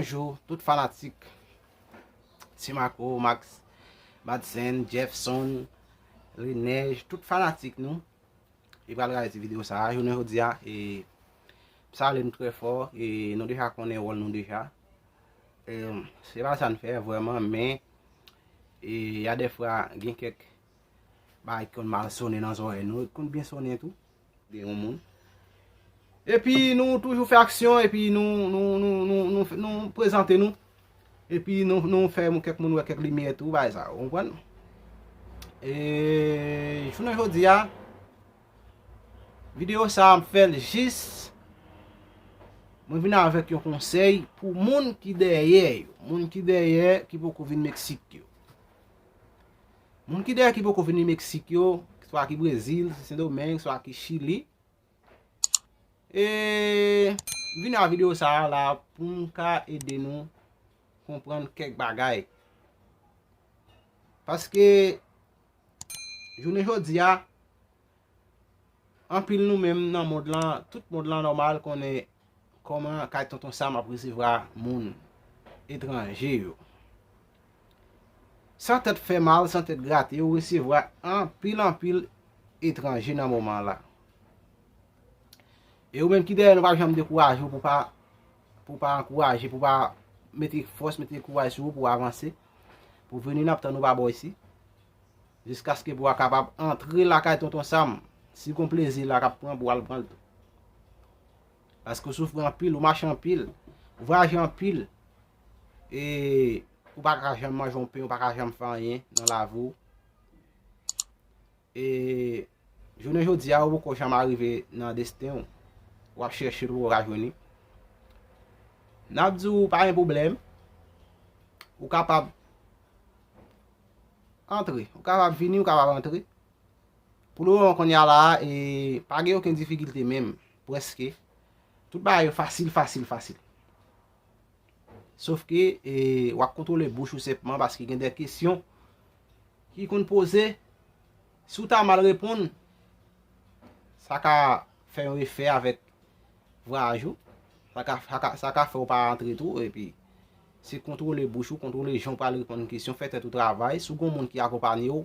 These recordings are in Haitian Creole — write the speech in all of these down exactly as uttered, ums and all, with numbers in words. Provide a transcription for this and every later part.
Bonjou, tout fanatik Simako, Max, Madsen, Jefferson, Linej, tout fanatik nou ki pral gade ti videyo sa a jounen jodi a. E, m salye nou trè fò, e nou deja konnen wòl nou deja. E, se pa sa n fè vrèman, men, e, y a de fwa gen kèk bagay ki konn mal sonnen nan zòrèy nou, ki konn byen sonnen tou, de yon moun. Epi nou toujou fè aksyon, epi nou, nou, nou, nou, nou, nou prezante nou. Epi nou, nou fè moun, kèk moun wè kèk limyè tou, bagay sa, ou konprann? E jounen jodi a, videyo sa a m fè l jis, mwen vin avèk yon konsèy pou moun ki dèyè yo, moun ki dèyè, ki poko vin Meksik yo. Moun ki dèyè ki poko vin Meksik yo, swa ki Brezil, Sendomeng, swa ki Chili. E vin a videyo sa a la pou m ka ede nou konprann kèk bagay. Paske jounen jodi a, anpil nou menm nan mond lan, tout mond lan nòmal konnen kòman kay Tonton Sam ap resevwa moun etranje yo. San tèt fè mal, san tèt grate, yo resevwa anpil, anpil etranje nan moman la. E ou menm ki dèyè nou pa janm dekouraje w pou pa, pou pa ankouraje, pou pa mete fòs, mete kouraj sou ou pou w avanse. Pou vini n ap tann ou pa bò isi. Jiskaske pou w kapab antre lakay Tonton Sam. Si gon plezi la k ap pran pou w al pran l tou. Paske w soufri anpil, ou mache anpil, ou vwayaje anpil. E ou pa ka janm manje yon pen, ou pa ka janm fè anyen nan lavi w. E jounen jodi a, ou poko janm arive nan desten w. W ap chèche l, ou poko ka jwenn li. N ap di w, pa gen pwoblèm. Ou kapab antre. Ou kapab vini, ou kapab antre. Pou le moman kounye a la a, e, pa gen okenn difikilte menm, prèske. Tout bagay yo fasil, fasil, fasil. Sof ke, e, w ap kontwole bouch ou senpman paske gen de kesyon ki konn poze. Si w ta mal reponn, sa ka fè yon efè avèk vwayaj ou. Sa ka, sa ka, sa ka fè w pa antre tou. Epi, se kontwole bouch ou, kontwole jan w pral reponn kesyon, fè tèt ou travay. Si w gon moun ki akonpanye w,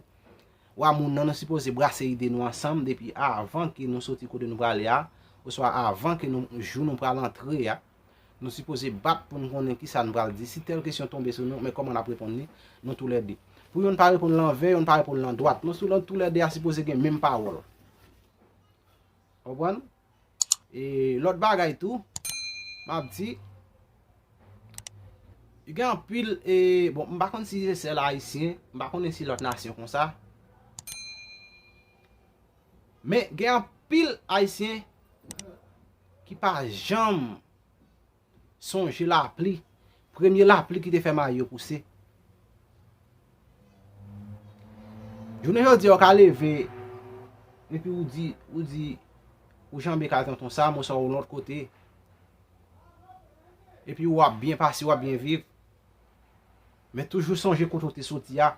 w a moun nan, nou sipoze brase ide nou ansanm depi avan ke nou soti kote nou prale a, oswa avan ke nou, jou nou pral antre a. Nou sipoze bat pou n konnen kisa n pral di. Si tèl kesyon tonbe sou nou, men kòman n ap reponn li, nou toulède. Pou yonn pa reponn lanvè, yonn pa reponn landwat. Nou sou, nou toulède a sipoze gen menm pawòl. Konprann? E lòt bagay tou, m ap di, gen anpil, e, bon, m pa konn si se sèl Ayisyen, m pa konnen si lòt nasyon konsa. Men gen anpil Ayisyen ki pa janm sonje lapli, premye lapli ki te fè mayi yo pouse. Jounen jodi a, w ka leve, epi w di, w di, ou janbe kay Tonton Sam, oswa w lòt kote, epi w ap byen pase, w ap byen viv, men toujou sonje kote w te soti a.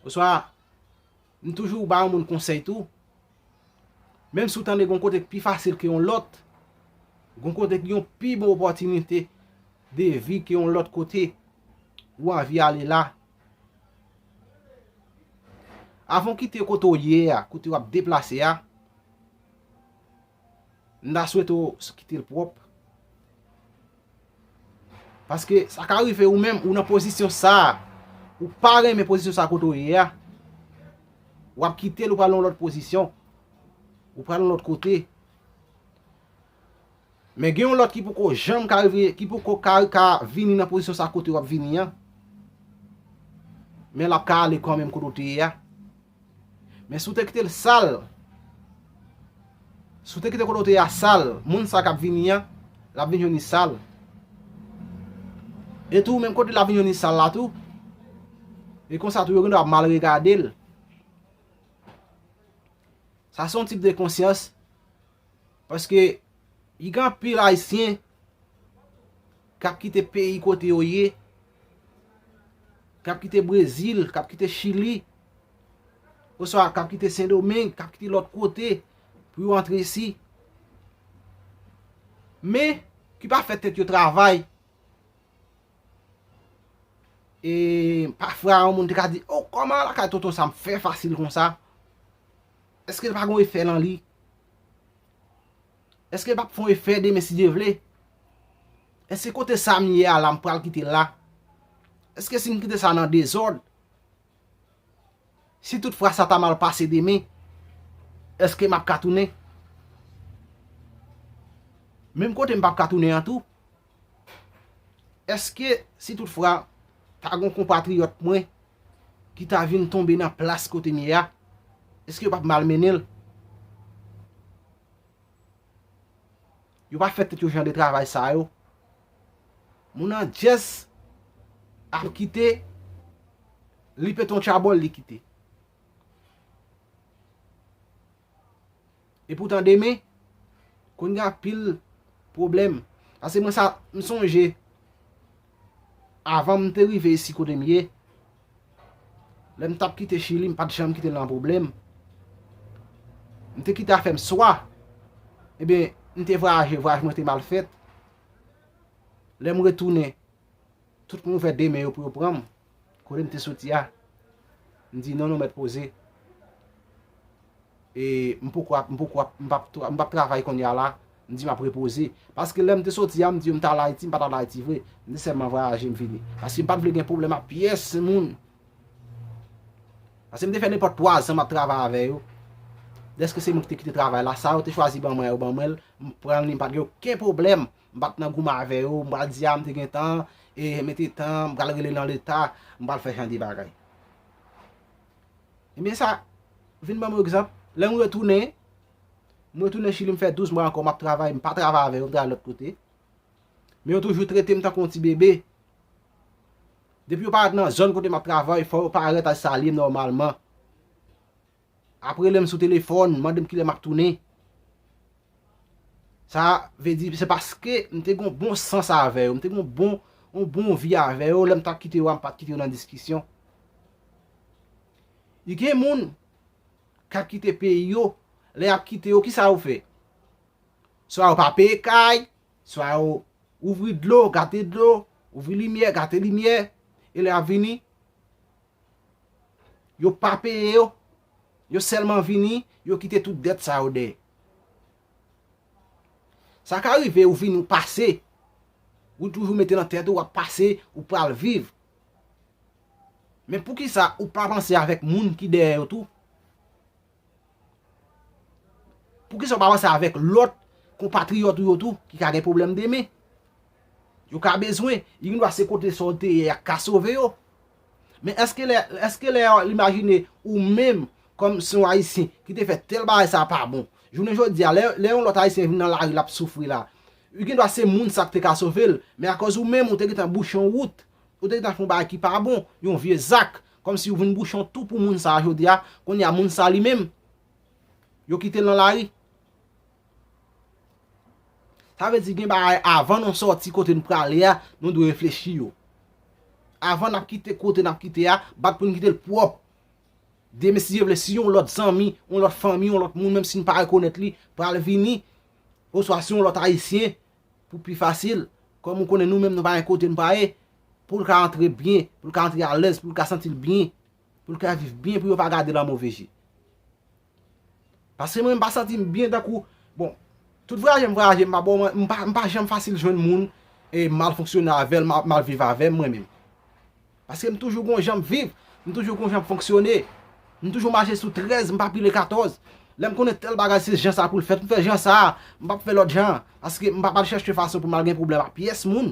Oswa, m toujou ba yon moun konsèy tou. Menm si w tande gon kote k pi fasil ke yon lòt, gon kote k gen yon pi bon opòtinite de vi ke yon lòt kote ou anvi ale la, avan w kite kote w ye a, kote w ap deplase a, m ta swete w kite l pwòp. Paske sa ka rive ou menm, ou nan pozisyon sa a, ou pa renmen pozisyon sa a kote w ye a, w ap kite l, ou pral nan yon lòt pozisyon, ou pral nan yon lòt kote. Men gen yon lòt ki poko janm ka rive, ki poko ka, ka vini nan pozisyon sa kote w ap vini an. Men l ap ka ale kanmenm kote w te ye a. Men si w te kite l sal, si w te kite kote w te ye a sal, moun sa k ap vini an, l ap vin jwenn li sal. E tou, menm kote l ap vin jwenn li sal la tou, e konsa tou, yo gendwa ap mal regade l. Sa se yon tip de konsyans, paske gen anpil Ayisyen k ap kite peyi kote yo ye, k ap kite Brezil, k ap kite Chili, oswa k ap kite Sendomeng, k ap kite lòt kote pou yo antre isi. Men, ki pa fè tèt yo travay, E pafwa yon moun te ka di, "O, kòman lakay tonton sa m fè fasil konsa?" Èske l pa gon efè nan li? Èske l p ap fè yon efè demen si Dye vle? Èske kote sa m ye a la, m pral kite l la? Èske si m kite sa nan dezòd, si tout fwa sa ta mal pase demen, èske m ap ka tounen? Menm kote m p ap ka tounen an tou, èske si tout fwa ta gon konpatriyòt mwen ki ta vin tonbe nan plas kote m ye a, èske yo p ap malmennen l? Yo pa fè tèt yo jan de travay sa yo. Moun nan just ap kite, li pete yon tchabòl, li kite. E poutan demen, konn gen anpil pwoblèm. Paske mwen sa, m sonje, avan m te rive isi kote m ye, lè m t ap kite Chili, m pa t janm kite l nan pwoblèm. M te kite afè m swa. Ebyen, m te vwayaje, vwayaj mwen te mal fèt. Lè m retounen, tout moun ouvè de men yo pou yo pran m. Kote m te soti a, m di, "Non, non, mèt poze." E m poko ap, m poko ap, m p ap tra-, m p ap travay kounye a la. M di m ap repoze. Paske lè m te soti a, m di yo m t al Ayiti, m pa t al Ayiti vre. M te sèlman vwayaje, m vini. Paske m pa t vle gen pwoblèm ak pyès moun. Paske m te fè nenpòt twa zan m ap travay avè yo. Dèske se mwen ki te kite travay la, sa yo te chwazi ban mwen, yo ban mwen l, m pran li, m pa t gen okenn pwoblèm. M pa t nan goumen avè yo, m pral di a, m te gen tan, e mete tan, m pral rele nan leta, m pral fè jan de bagay. Ebyen sa, vin ban m yon egzanp, lè m retounen, m retounen Chili, m fè douz mwa ankò, m ap travay, m pa travay avè yo, m travay lòt kote. Men yo toujou trete m tankou yon ti bebe. Depi yo parèt nan zòn kote m ap travay, fò yo parèt al salye m nòmalman. Ap rele m sou telefòn, mande m kilè m ap tounen. Sa vle di, se paske m te gen yon bon sans avè yo, m te gen yon bon, yon bon vi avè yo, lè m t ap kite yo a, m pa t kite yo nan diskisyon. Li gen moun k ap kite peyi yo, lè y ap kite yo, kisa yo fè? Swa yo pa peye kay, swa yo ouvri dlo, gate dlo, ouvri limyè, gate limyè, e lè y ap vini, yo pa peye yo, yo sèlman vini, yo kite tout dèt sa yo dèyè. Sa ka rive ou vini, ou pase, ou toujou mete nan tèt ou, w ap pase, ou pral viv. Men poukisa ou pa panse avèk moun ki dèyè yo tou? Poukisa w pa panse avèk lòt konpatriyòt ou yo tou ki ka gen pwoblèm demen? Yo ka bezwen, li gen dwa se kote sa w te ye a k ka sove yo. Men èske lè, èske lè w imajine ou menm kòm se yon Ayisyen ki te fè tèl bagay sa pa bon? Jounen jodi a, lè, lè yon lòt Ayisyen vin nan lari, l ap soufri la, li gen dwa se moun sa k te ka sove l, men akòz ou menm, ou te gentan bouche yon wout, ou te gentan fè yon bagay ki pa bon, yon vye zak, kòmsi ou vin bouche yon tou pou moun sa a jodi a, kounye a moun sa a li menm, yo kite l nan lari. Sa vle di gen bagay avan nou sòti kote n prale a, nou dwe reflechi yo. Avan n ap kite kote n ap kite a, bat pou n kite l pwòp. Demen, si Dye vle, si yon lòt zanmi, yon lòt fanmi, yon lòt moun, menm si n pa rekonèt li, pral vini, oswa si yon lòt Ayisyen, pou pi fasil, kòm ou konnen nou menm nou pa gen kote n prale, pou l ka antre byen, pou l ka antre alèz, pou l ka santi l byen, pou l ka viv byen, pou yo pa gade l an move je. Paske mwen, m pa santi m byen tankou, bon, tout vwayaje m vwayaje, m pa bon, m pa, m pa janm fasil jwenn moun e m mal fonksyone avè l, m mal, mal viv avè m, mwen menm. Paske m toujou gon jan m viv, m toujou gon jan m fonksyone. M toujou mache sou trèz, m pa pile katòz. Lè m konnen tèl bagay se jan sa pou l fèt, m fè jan sa a, m p ap fè lòt jan an, paske m p ap al chèche fason pou m al gen pwoblèm ak pyès moun.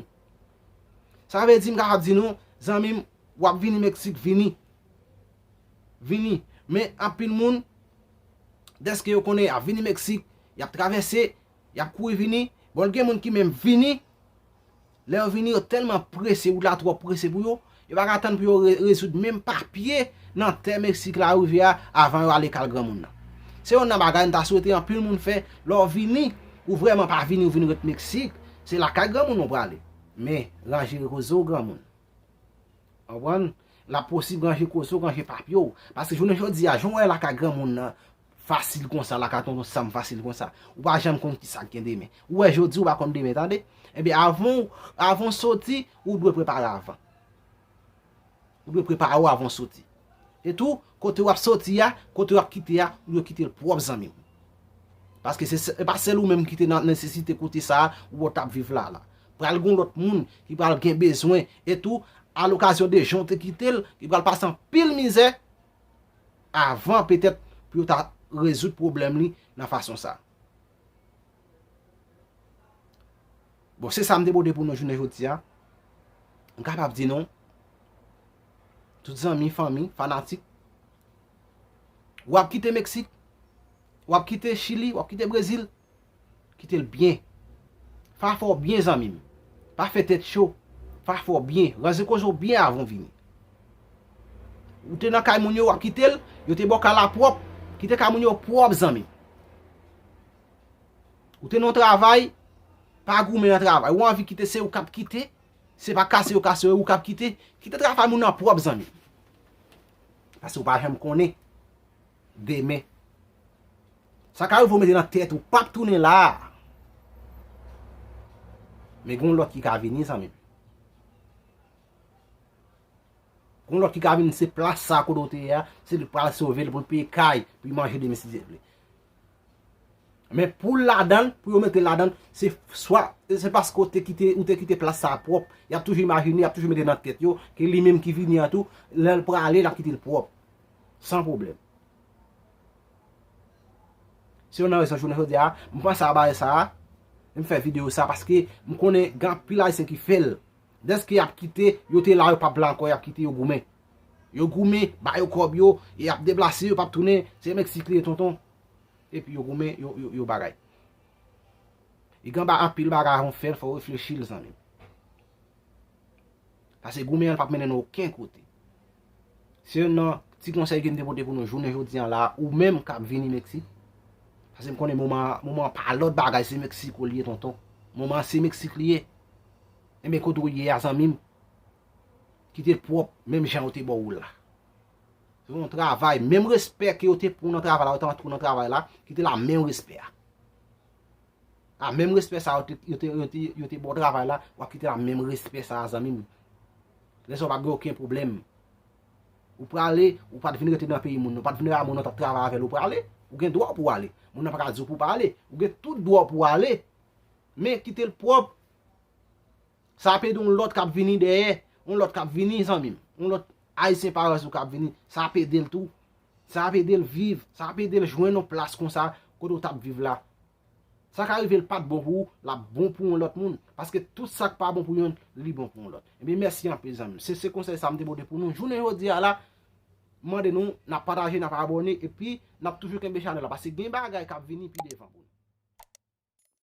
Sa vle di, m kapab di nou, zanmi m, w ap vini Meksik, vini. Vini. Men anpil moun, dèske yo konnen y ap vini Meksik, y ap travèse, y ap kouri vini. Bon, gen moun ki menm vini, lè yo vini, yo tèlman prese, wout la twò prese pou yo, yo pa ka tann pou yo re-, rezoud menm papye nan tè Meksik la rive a avan yo ale kay granmoun nan. Se youn nan bagay m ta swete anpil moun fè, lè w vini, ou vrèman pa vini, ou vin ret Meksik, se lakay granmoun ou prale. Men, ranje koze w granmoun. Konprann? L ap posib ranje koze w, ranje papye w. Paske jounen jodi a, jan w wè lakay granmoun nan fasil konsa, lakay tonton Sam fasil konsa, ou pa janm konn kisa k gen demen. Ou wè jodi, ou pa konn demen, tande? Ebyen, avan w, avan w soti, ou dwe prepare avan. Ou dwe prepare w avan w soti. E tou, kote w ap soti a, kote w ap kite a, ou dwe kite l pwòp, zanmi m. Paske se, se pa sèl ou menm ki te nan nesesite kote sa a, ou t ap viv la la. Pral gen yon lòt moun ki pral gen bezwen. E tou, a lokazyon de jan w te kite l, ki pral pase anpil mizè avan petèt pou yo ta rezoud pwoblèm li nan fason sa. Bon, se sa m te pote pou nou jounen jodi a. M kapab di nou, tout zanmi, fanmi, fanatik, w ap kite Meksik, w ap kite Chili, w ap kite Brezil, kite l byen. Fè afè w byen, zanmi m. Pa fè tèt cho. Fè afè w byen. Ranze koze w byen avan w vini. Ou te nan kay moun yo, w ap kite l, yo te ba w kay la pwòp, kite kay moun yo pwòp, zanmi m. Ou te nan yon travay, pa goumen nan travay. Ou anvi kite, se ou k ap kite. Se pa kase yo kase yo, ou k ap kite. Kite travay moun nan pwòp, zanmi. Paske ou pa janm konnen demen. Sa ka rive w mete nan tèt ou, p ap tounen la. Men gen yon lòt ki ka vini, zanmi. Gen yon lòt ki ka vin, se plas sa kote w te ye a, se li k pral sove l pou l peye kay, pou l manje demen si Dye vle. Men pou l ladan l, pou yo mete l ladan l, se swa, se paske w te kite, ou te kite plas sa a pwòp. Y ap toujou imajine, y ap toujou mete nan tèt yo ke li menm ki vini an tou, lè l prale, l ap kite l pwòp. San pwoblèm. Se youn nan rezon jounen jodi a, m panse a bagay sa a, m fè videyo sa paske m konnen gen anpil Ayisyen ki fè l. Dèske y ap kite, yo te la, yo p ap la ankò, y ap kite yo goumen. Yo goumen, ba yo kòb yo, e y ap deplase, yo p ap tounen, se Meksik li ye, tonton. Epi yo goumen, yo, yo, yo bagay. E gen ba anpil bagay avan w fè l, fò w reflechi l, zanmi m. Paske goumen an p ap mennen nou okenn kote. Se youn nan ti konsèy ke m te pote pou nou jounen jodi an la, ou menm k ap vini Meksik. Paske m konnen moman, moman an pa lòt bagay, se Meksiko li ye, tonton. Moman an se Meksik li ye. Enben kote w ye a, zanmi m, kite l pwòp, menm jan yo te ba w la. Se yon travay, menm respè ke yo te pou w nan travay la, yo te antre w nan travay la, kite l a menm respè a. A menm respè sa a, yo te, yo te, yo te, yo te ba w travay la, w ap kite l a menm respè sa a, zanmi m. Lè sa a, w pa t gen okenn pwoblèm. Ou prale, ou pa t vin rete nan peyi moun nan, ou pa t vin la moun nan t ap travay avè l, ou prale, ou gen dwa pou w ale. Moun nan pa ka di w pou w pa ale. Ou gen tout dwa pou w ale. Men kite l pwòp. Sa ap ede yon lòt k ap vini dèyè, yon lòt k ap vini, zanmi m. Yon lòt Ayisyen parèy ou k ap vini, sa ap ede l tou. Sa ap ede l viv, sa ap ede l jwenn yon plas konsa, kote w t ap viv la. Sa ka rive l pa t bon pou ou, l ap bon pou yon lòt moun. Paske tout sa k pa bon pou yonn, li bon pou yon lòt. Ebyen, mèsi anpil, zanmi m. Se, se konsèy sa m te pote pou nou jounen jodi a la. M mande nou, n ap pataje, n ap abòne, epi n ap toujou kenbe chanèl la, paske gen bagay k ap vini pi devan pou nou.